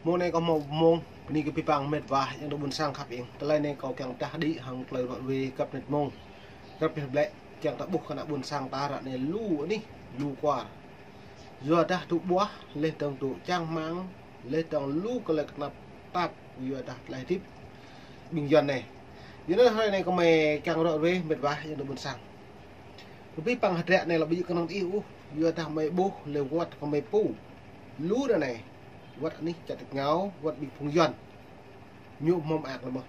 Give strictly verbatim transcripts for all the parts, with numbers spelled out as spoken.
Mông anai kâo hmâo mông, bơni kơ abih bang met wa, ayŏng adơi ƀuôn sang khăp ing. Tơlơi anai kâo kiăng dah đĭ hăng tơlơi ră ruai găp mơnit mông. Găp mơnit ƀlĕ, kiăng ta ƀuh kơ ană ƀuôn sang ta ră anai lu anih, lu kuar. Yua dah tŭ ƀuah, laih dơ̆ng tŭ čang rơmang, laih dơ̆ng lu tơlơi kơnăp tap, yua dah tơlơi hơdip ƀing Yuan anai. Yua anŭn hrơi anai kơmơi kiăng ră ruai met wa, ayŏng adơi ƀuôn sang. Kơ abih bang hơdră anai lŏ ƀu djơ̆ kơnơ̆ng ih ôh, yua dah mơi ƀuh, laih wơ̆t kơmơi pô. Lu ră anai, wơ̆t anih čar tač rơngiao, wơ̆t ƀing phung Yuan. Ñu hmâo mơak lơi mơ̆n.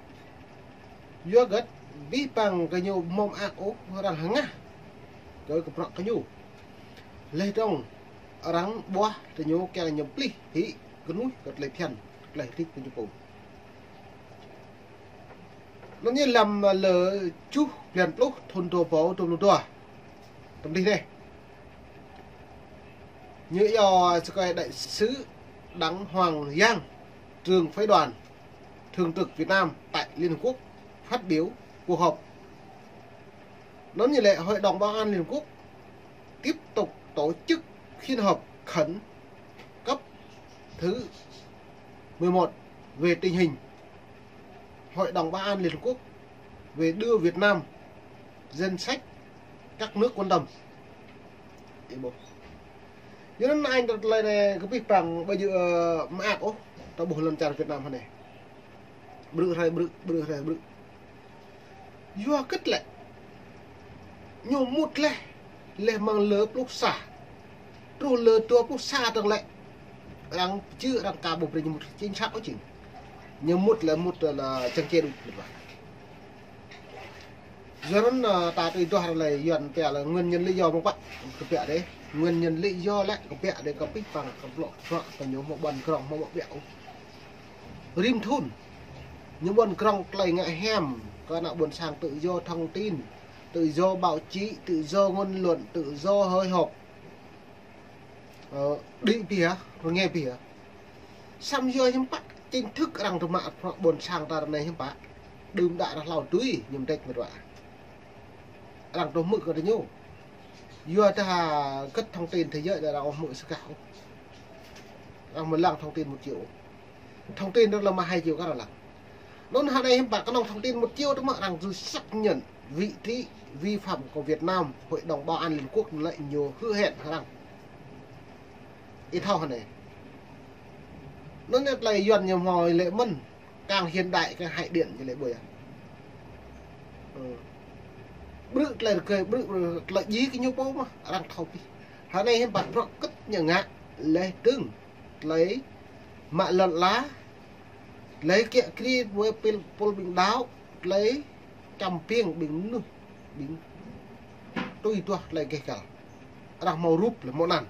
Yua hơget, abih bang kơ ñu hmâo mơak ôh, arăng hơngah. Kơ kơ bruă kơ ñu. Laih dơ̆ng, arăng ƀuah tơ ñu kiăng ñu plih hĭ kơnuih kơ tơlơi phiăn, tơlơi hơdip kơ ñu pô. Anŭn ñu lăm lơ tơjuh blan pluh thŭn dua rơbâo dua pluh dua. Tơm dih anai. Ñu iâu sơkơi đại sứ Đặng Hoàng Giang, trưởng phái đoàn thường trực Việt Nam tại Liên Hợp Quốc phát biểu cuộc họp. Anŭn ñu lĕ Hội đồng Bảo an Liên Hợp Quốc tiếp tục tổ chức phiên họp khẩn cấp thứ mười một về tình hình Hội đồng Bảo an Liên Hợp Quốc về đưa Việt Nam danh sách các nước quan tâm. Ih ƀuh. Yua anŭn ai tơlơi anai kơ abih bang ƀu djơ̆, ơ, mơak ôh, ta ƀuh lŏn čar Việt Nam hơnai. Brư̆ hrơi brư̆, brư̆ hrơi brư̆. Yua hơget lĕ. Ñu mŭt laih, laih mơ̆ng lơ pluh sa. Truh lơ dua pluh sa dơ̆ng lĕ. Arăng pơjing arăng ka ƀu brơi ñu mŭt chính xác ôh jing. Ñu mŭt lĕ mŭt lĕ čang čê đuč mŭt wa. Yua anŭn, ơ, ta tui duah ră lĕ Yuan pia lĕ nguyên nhân lý do mơ̆ng pă kơ pia đê. Nguyên nhân lý do lĕ kơ pia đê kơ abih bang kơ blŏ bruă kơ ñu hmâo ƀuăn krong hmâo ƀuă ƀiă ôh. Rĭm thŭn. Ñu ƀuăn krong tơlơi ngă hiam kơ ană ƀuôn sang tự do thông tin, tự do báo chí, tự do ngôn luận, tự do hội họp. Ơ, đĭ pia, rơngai pia. Samơ̆ yua hiư̆m pă, chính thức arăng tơmă bruă ƀuôn sang ta ră anai hiư̆m pă. Đưm đă ră hlâo tui, ñu mơdĕč met wa. Arăng tŭ hmư̆ kơ tơ ñu. Yua dah hơget thông tin thế giới arăng ƀu hmư̆ sơkah ôh. Arăng ƀu lăng thông tin một chiều ôh. Thông tin đó là mà hai chiều các là lăng. Anŭn hơnai hiư̆m pă kơnơ̆ng thông tin một chiều tơ mă arăng dui xác nhận vị trí vi phạm của Việt Nam, Hội đồng Bảo an Liên Quốc lĕ ñu hứa hẹn hăng arăng. Ih thâo hơnai. Anŭn ñu tơlơi Yuan ñu hmâo lĕ mơ̆n, càng hiện đại càng hại điện ñu lĕ ƀuh yơh. Ơ. Brư̆ tơlơi rơgơi, brư̆ tơlơi djai kơ ñu pô mơ̆n, arăng thâo pih. Hơnai hiư̆m pă bruă hơget ñu ngă, laih dơ̆ng tơlơi mă lŏn ala, tơlơi kiă kriê ƀơi pil pul ƀing đaŏ, tơlơi čăm ƀing ƀing mơnuih, ƀing tui duah tơlơi gêh gal. Arăng hmâo rup lĕ hmâo anăn.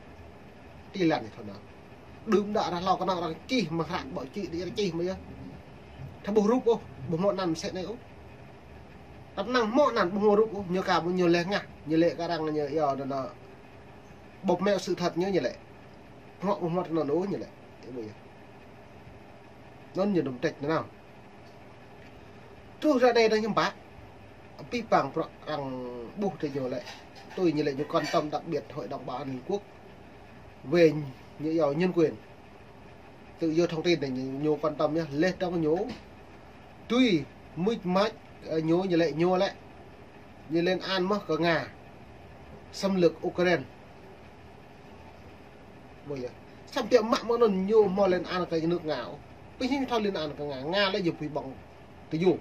Ti lăn ñu thâo nao. Đưm đă ră hlâo kơnơ̆ng arăng čih mă hră ƀă čih đĭ arăng čih mă yơh. Thâo ƀuh rup ôh, ƀu hmâo anăn mơsĕ anai ôh. Tơpă năng hmâo anăn ƀu hmâo rup ôh, ñu ka ƀu ñu laih ngă, ñu lĕ kơ arăng ñu iâu anŭn bóp méo sự thật ñu ñu lĕ. Hmâo ƀu hmâo anŭn ôh ñu lĕ. Ih ƀuh yơh. Anŭn ñu đŭm tĕč nanao. Truh ră anai dơ̆ng hiư̆m pă. Abih bang bruă arăng ƀuh tơ ñu lĕ. Tui ñu lĕ ñu quan tâm đặc biệt Hội đồng Bảo an Liên Quốc về ñu iâu nhân quyền. Tự do thông tin anai ñu, ñu quan tâm yơh. Laih dơ̆ng ñu tui mưč mač, ơ, ñu ñu lĕ ñu lĕ. Ñu lên án mơ̆n kơ Nga xâm lược Ukraine. Ƀuh yơh. Samơ̆ biă mă mơ̆ng anŭn ñu hmâo lên án kơ nước Nga ôh. Pih ñu thâo lên án kơ Nga. Nga lĕ ñu pui ƀơ̆ng tơ ñu.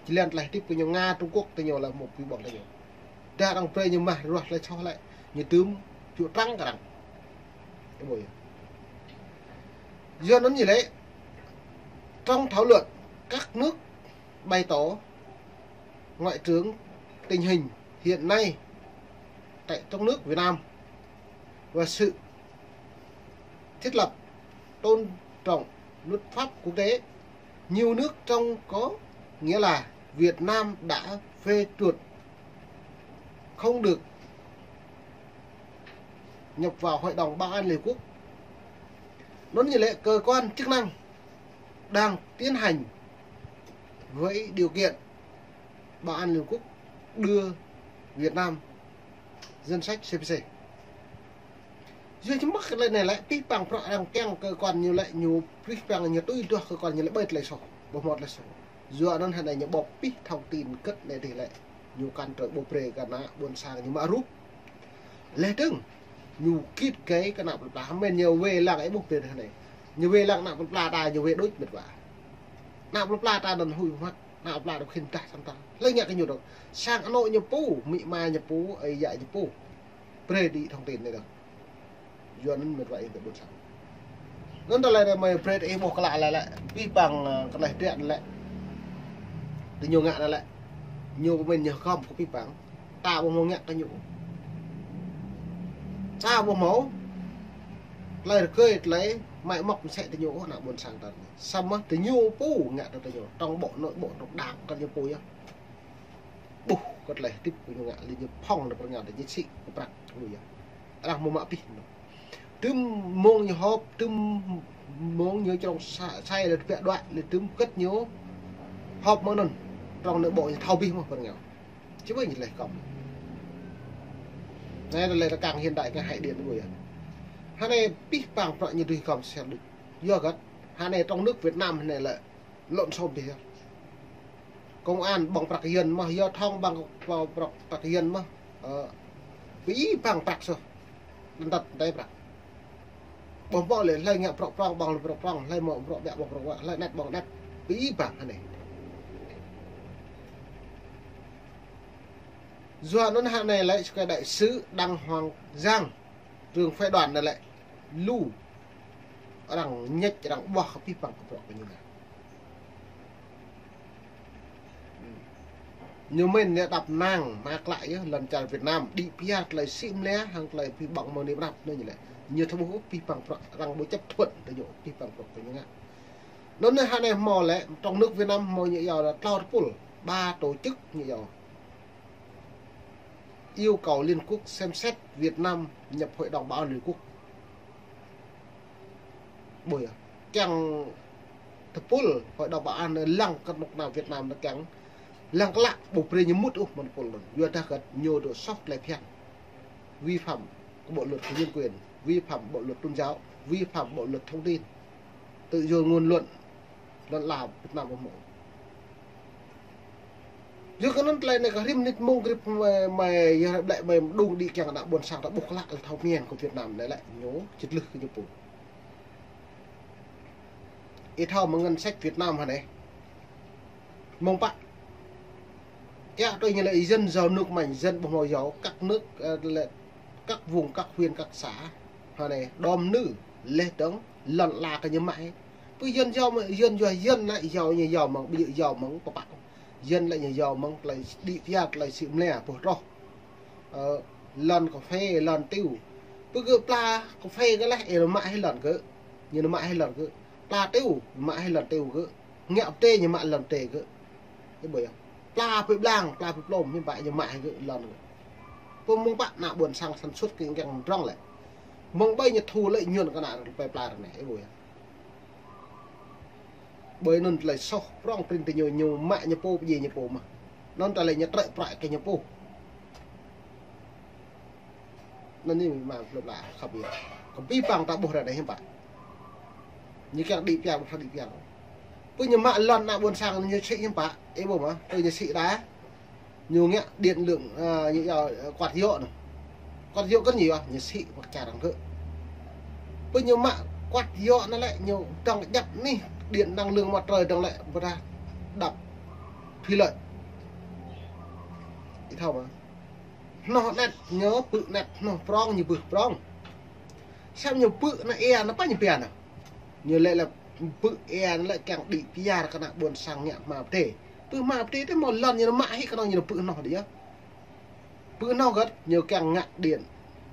Či lĕ tơlơi hơdip kơ ñu Nga Trung Quốc tơ ñu lĕ hmâo pui ƀơ̆ng tơ ñu. Dah arăng brơi ñu mă ruah tơlơi soh lĕ ñu tŭm čŭ trăng kơ arăng. Ih ƀuh yơh. Yua anŭn ñu lĕ trong thảo luận các nước bày tỏ ngoại trưởng tình hình hiện nay tại trong nước Việt Nam và sự thiết lập tôn trọng luật pháp quốc tế. Nhiều nước trong có nghĩa là Việt Nam đã phê chuẩn không được nhập vào Hội đồng Bảo an Liên Hợp Quốc. Anŭn ñu lĕ cơ quan chức năng đang tiến hành với điều kiện Bảo an Liên Hợp Quốc đưa Việt Nam danh sách C P C. Yua či mơ̆ kơ tơlơi anai lĕ, pih păng prăk arăng kiăng kơ kơnuk ñu lĕ, ñu pih păng ñu tui duah kơ kơnuk ñu lĕ ƀơi tơlơi soh, ƀu hmâo tơlơi soh. Yua anŭn hơnai ñu ƀu pih thông tin kơ tơlơi anai lĕ, ñu kăn trơ ƀu brơi kơ ană ƀôn sang ñu mă rup. Leh dơ̆ng, ñu kĭt kơ ană plơi pla, hơmĕn ñu wai lăng ƀu brơi hơnai. Ñu wai lăng ană plơi pla ta ñu wai đôč met wa. Ană plơi pla ta anŭn huĭ mơ̆t, ană plơi pla ta khĭn dah sang ta. Hlơi ngă kơ ñu dŏ. Sang anŏ ñu pô, amĭ ama ñu pô, ơi yă ñu pô. Brơi đĭ thông tin anai dơ̆ng. Yua anŭn met wa ih tơ ƀôn sang. Anŭn tơlơi anai mơi brơi ih ƀuh klă lĕ lĕ. Pih păng, ơ, kơ tơlơi hơdră lĕ. Tơ ñu ngă lĕ lĕ. Ñu pơmĭn ñu hơgŏm kơ pih păng. Ta ƀu hmâo ngă kơ ñu. Ta ƀu hmâo. Tơlơi rơgơi tơlơi mai mŏk mơsĕ tơ ñu ôh ană ƀôn sang ta. Samơ̆ tơ ñu pô ngă tơ tơ ñu. Trong bộ nội bộ trong đảng kơ ñu pô yơh. Ƀuh kơ tơlơi hơdip kơ ñu ngă lĕ ñu phŏng nao pơrơngao tơ ñu sĭ kơ prăk kơ ñu yơh. Arăng hmâo mă pih nao. Tơm mông ñu họp, tơm mông ñu trong sa-, sai lĕ tơbiă đuaĭ, lĕ tơm kơ̆t ñu họp mơ̆ng anŭn. Trong anai ƀu ñu thâo abih mơ̆ pơrơngao. Či ƀơi ñu tơlơi hơgŏm. Anai tơlơi rơkăng hiện đại ngă hơai điện ƀu yơh. Hơnai pih păng prăk ñu dưi hơgŏm sel đôč. Yua hơget, hơnai trong nước Việt Nam hơnai lĕ lŏn sôm tih yơh. Công an ƀơ̆ng prăk yơn mơ̆, giao thông ƀơ̆ng prăk, prăk, prăk yơn mơ̆. Ơ, pih păng prăk soh. Đơ̆ng tơ̆t tơ̆ prăk. Ƀơ̆ng ƀơ̆ng lĕ, hlơi ngă prŏk prŏng, ƀơ̆ng lĕ prŏk prŏng, hlơi mơ̆ prŏk biă ƀơ̆ng prŏk biă, hlơi anet ƀơ̆ng anet. Pih păng hơnai. Yua anŭn hơnai lĕ, sơkơi đại sứ Đặng Hoàng Giang, trưởng phái đoàn anai lĕ. Lu. Arăng ñĕč, arăng ƀuah kơ pih păng kơ prăk kơ ñu anai. Ñu mĭn ñu đăp năng, mă klă yơh, lŏn čar Việt Nam, đĭ pơyơr tơlơi sĭ mơlĕ, hăng tơlơi pih ƀơ̆ng mơ̆ng anai prăk, anŭn ñu lĕ. Ñu thâo ƀuh pih păng prăk, arăng ƀu chấp thuận tơ ñu, pih păng prăk kơ ñu ngă. Anŭn anai hơnai hmâo lĕ, trong nước Việt Nam hmâo ñu yua lĕ tlâo tơpul, ba tổ chức ñu yua. Yêu cầu Liên Quốc xem xét Việt Nam nhập Hội đồng Bảo an Liên Quốc. Ƀuh yơh. Kiăng tơpul Hội đồng Bảo an lăng kơnuk kơna Việt Nam anai kiăng lăng klă ƀu brơi ñu mŭt ôh mơ̆ng tơpul anŭn. Yua dah kơ ñu dŏ soh tơlơi phiăn. Vi phạm cái bộ luật của nhân quyền, vi phạm bộ luật tôn giáo, vi phạm bộ luật thông tin, tự do ngôn luận. Lŏn ala Việt Nam ƀu hmâo. Yua kơ anŭn tơlơi anai kơ rĭm mơnit mông rĭm mơi, mơi, yua hlơi ƀlĕ mơi mơđung đĭ kiăng ană ƀôn sang ta ƀuh klă lĕ thâo pơmĭn kơ Việt Nam anai lĕ ñu čĭt lưh kơ ñu pô. Ih thâo mơ̆ng ngân sách Việt Nam hơnai. Mơ̆ng pă. Kiăng tui ñu lĕ dân giàu nước mạnh, dân ƀu hmâo giàu, các nước, ơ, lĕ các vùng, các huyện, các xã. Hơnai, đom nư, leh dơ̆ng, lŏn ala kơ ñu mă hĭ. Pơ dân giàu mơ̆, dân giàu, dân anai giàu ñu giàu mơ̆ng, ƀu djơ̆ giàu mơ̆ng pơpă. Dân lĕ ñu giàu mơ̆ng tơlơi đĭ pơyơr tơlơi sĭ mơlĕ, boh troh. Ơ, lŏn kơphê, lŏn tiu. Pơ gơ̆ pla kơphê gơ̆ leh, ih mă hĭ lŏn gơ̆. Ñu mă hĭ lŏn gơ̆. Pla tiu, mă hĭ lŏn tiu gơ̆. Ngă pơdai ñu mă lŏn pơdai gơ̆. Ih ƀuh yơh. Pla pơblang, pla pơplôm, hiư̆m pă ñu mă hĭ gơ̆ lŏn gơ̆. Pơ mơ̆ng pă ană ƀôn sang sản xuất kơ kiăng drŏng lĕ. Mơ̆ng ƀơi ñu thu lợi nhuận kơ ană plơi pla ră anai, ih ƀuh yơh. Ƀơi anŭn tơlơi soh prŏng prin tơ ñu, ñu mă ñu pô, pơdjai ñu pô mơ̆n. Anŭn tơlơi ñu trơ̆ prăk kơ ñu pô. Anŭn ñu mă plơi pla khăp yơh. Kơ pih păng ta ƀuh ră anai hiư̆m pă. Ñu kiăng đĭ pơyơr, ƀu thâo đĭ pơyơr. Pơ ñu mă lŏn ană ƀôn sang ñu sĭ hiư̆m pă, ih ƀuh mơ̆, pơ ñu sĭ đa. Ñu ngă điện lươn, ơ, ñu yua, ơ, quạt gió anŭn. Quạt gió kơ ñu yua, ñu sĭ pơ čar arăng gơ̆. Pơ ñu mă quạt gió anŭn lĕ, ñu dŏng djăp anih điện năng lượng mặt trời dŏng lĕ, ƀôdah đập thủy lợi. Ih thâo mơ̆. Hnoh anet ñu pư̆ anet, hnoh prŏng ñu bưh prŏng. Samơ̆ ñu pư̆ ană ia anŭn pă ñu pia anŭn. Ñu lĕ lĕ pư̆ ia anŭn lĕ kiăng đĭ pơyơr kơ ană ƀôn sang ngă hmua pơdai. Pư̆ hmua pơdai tơ hmâo lŏn ñu mă hĭ kơnơ̆ng ñu pư̆ hnoh đĭ yơh. Pư̆ hnoh gơ̆t ñu kiăng ngă điện.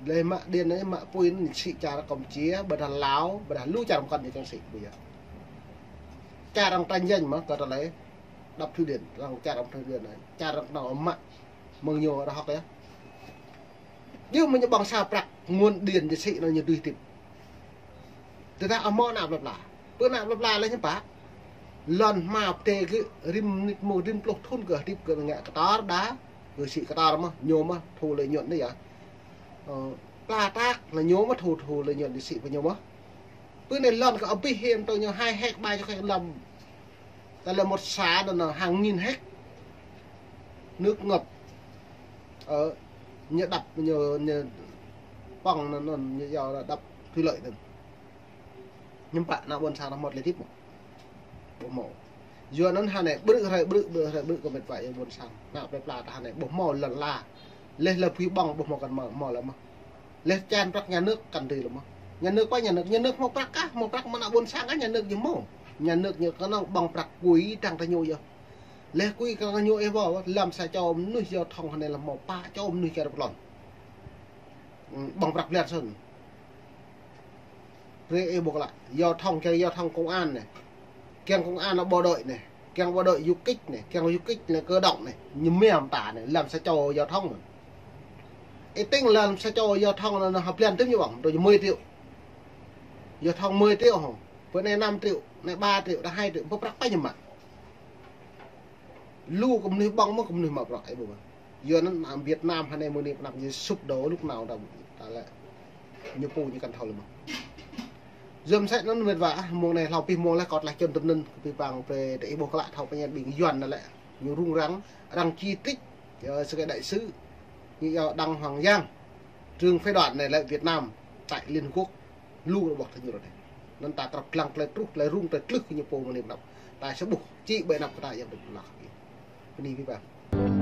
Leh mă điện anai mă apui anŭn sĭ čar Campuchia, ƀôdah Lào, ƀôdah lu čar mơkŏn ñu kiăng sĭ ƀu yơh. Čar arăng tranh giành mơ̆ kơ tơlơi đập thủy điện, arăng čar arăng thủy điện anai. Čar arăng kơnơ̆ng mă mơ̆ng ñu rơhŏk yơh. Yua mơ̆ ñu ƀơ̆ng sa prăk nguồn điện ñu sĭ anŭn ñu dưi hơdip. Tơdah ƀu hmâo ană plơi pla. Pơ ană plơi pla lĕ hiư̆m pă. Lŏn hmua pơdai gơ̆ rĭm mơnit mông rĭm pluh thŭn gơ̆ hơdip gơ̆ ngă kơtor đa. Gơ̆ sĭ kơtor mơ̆, ñu mơ̆ thu lợi nhuận anai yơh. Ơ, Pla tăk, lĕ ñu mơ̆ thu thu lĕ ñu đi sĭ pơ ñu mơ̆. Pơ anai lŏn kơ abih hiam tơ ñu hai héc ba chục héc lăm. Ta lĕ một xã đó là hàng nghìn héc. Nước ngập. Ơ, ñu đập, ñu, ñu păng anŭn, anŭn, ñu yua là đập thủy lợi anŭn. Ñu pă ană ƀôn sang ta hmâo tơlơi hơdip mơ̆. Ƀu hmâo. Yua anŭn hơnai ƀrư̆ hrơi ƀrư̆, ƀrư̆ hrơi ƀrư̆ kơ met wa ih ƀôn sang. Ană plơi pla ta hơnai ƀu hmâo lŏn la. Laih lĕ pui ƀơ̆ng ƀu hmâo kăn hmâo, hmâo lĕ mơ̆. Laih čan prăk nhà nước kăn tui lĕ mơ̆. Nhà nước pă nhà nước, nhà nước hmâo prăk kah, hmâo prăk mơ̆ ană ƀôn sang kah nhà nước ñu hmâo. Nhà nước ñu kơnơ̆ng ƀơ̆ng prăk kui tăng ta ñu yơh. Laih kui kơ ñu ih ƀuh, lăm sa čô mơnuih giao thông hơnai lĕ hmâo pă čô mơnuih kơ rơp lŏn. Ƀơ̆ng prăk blan sơ̆n. Rê ih ƀuh klă, giao thông, kiăng giao thông công an anai. Kiăng công an anai bộ đội anai. Kiăng bộ đội du kích anai. Kiăng du kích anai cơ động anai. Ñu mơ̆ ta anai, lăm sa čô giao thông anai. Ih tĭng lăm sa čô giao thông anai, anai hơblan tĭm ñu ƀơ̆ng, tơ ñu mười triệu. Giao thông mười triệu hŏ. Pơ anai năm triệu, anai ba triệu, anai hai triệu, pơ prăk pă ñu mă. Lu kơ mơnuih ƀơ̆ng mơ̆ kơ mơnuih mă prăk ih ƀuh mơ̆. Yua anŭn Việt Nam hơnai mơ̆ng anai pơ anăp ñu sụp đổ lúc nào ta, ta lĕ ñu pô ñu kăn thâo lĕ mơ̆. Yua mơsĕ anŭn met wa ah, mông anai hlâo pih mông laih kâo tlaih čun tơm anŭn kơ pih pang pre ta ih ƀuh klă thâo pơñen ƀing Yuan anai lĕ. Ñu rŭng răng, arăng chỉ trích, yua sơkai đại sứ, ñu yua Đặng Hoàng Giang, trưởng phái đoàn anai lĕ Việt Nam tại Liên Hợp Quốc. Lu rơbŏk tơ ñu rơdêh. Anŭn ta trăp lăng tơlơi truh, tơlơi rŭng, tơlơi tlưh kơ ñu pô mơ̆ng anai pơ anăp. Ta sa ƀuh, či ƀơi anăp kơ ta yang ƀơi lăk. Bơni pih pang.